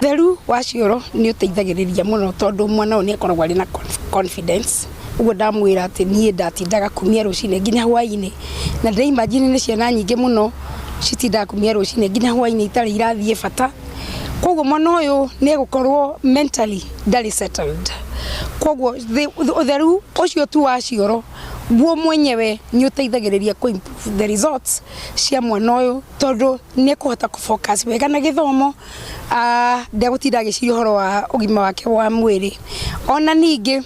Ũtheru wa cioro nĩ ũteithagĩrĩria mũno tondũ mwana ũyũ nĩ akoragwo arĩ na confidence. Ũguo ndamwĩra atĩ niĩ ndatindaga kumia rũcinĩ nginya hwainĩ, na ndĩra imagine nĩ ciana nyingĩ mũno citindaga kumia rũcinĩ nginya hwainĩ itarĩ irathiĩ bata. Koguo mwana ũyũ nĩ egũkorwo mentally ndarĩ settled. Koguo ũtheru ũcio tu wa cioro guo mwenyewe nĩ ũteithagĩrĩria kũ improve the results cia mwana ũyũ tondũ nĩ ekũhota kũ focus wega na gĩthomo, ndegũtinda agĩciria ũhoro wa ũgima wake wa mwĩrĩ. Ona ningĩ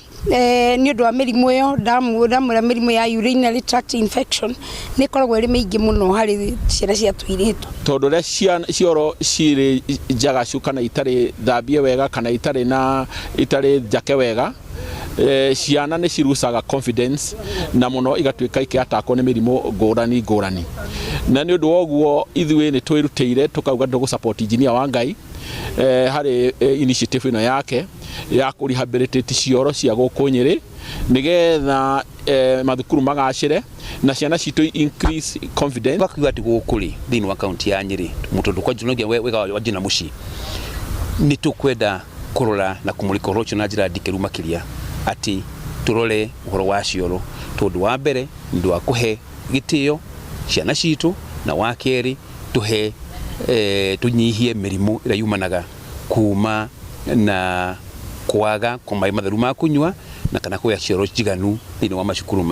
nĩ ũndũ wa mĩrimũ ĩyo ndamwĩra mĩrimũ ya urinary tract infection nĩ ĩkoragwo ĩrĩ mĩingĩ mũno harĩ ciana cia tũirĩtu. Tondũ ũrĩa cioro cirĩ njagacu kana itarĩ thambie wega kana itarĩ na itarĩ njake wega, ciana nĩ cirucaga confidence na mũno igatuĩka ikĩatakwo nĩ mĩrimũ ngũrani ngũrani. Na nĩ ũndũ wa ũguo ithuĩ nĩ twĩrutĩire tũkauga tũgũ support engineer wa Ngai harĩ initiative ĩno yake ya kũ rehabilitate cioro cia gũkũ Nyĩrĩ nĩgetha mathukuru magacĩre na ciana citũ increase confidence. Twakiuga atĩ gũkũ rĩ thĩinĩ wa kaunti ya Nyĩrĩ tondũ kwanjia wega wanjie na mũciĩ nĩ tũkwenda kũrora na kũmũrĩka ũhoro ũcio na njĩra ndikĩru makĩria atĩ tũrore ũhoro wa cioro tondũ wa mbere nĩ ũndũ wa kũhe gĩtĩo ciana citũ na wa kerĩ tũhe tũnyihie mĩrimũ ĩrĩa yumanaga kuma na kwaga kwa maĩ matheru ma kũnyua na kana kũgĩa cioro njiganu thĩinĩ wa macukuru maitũ.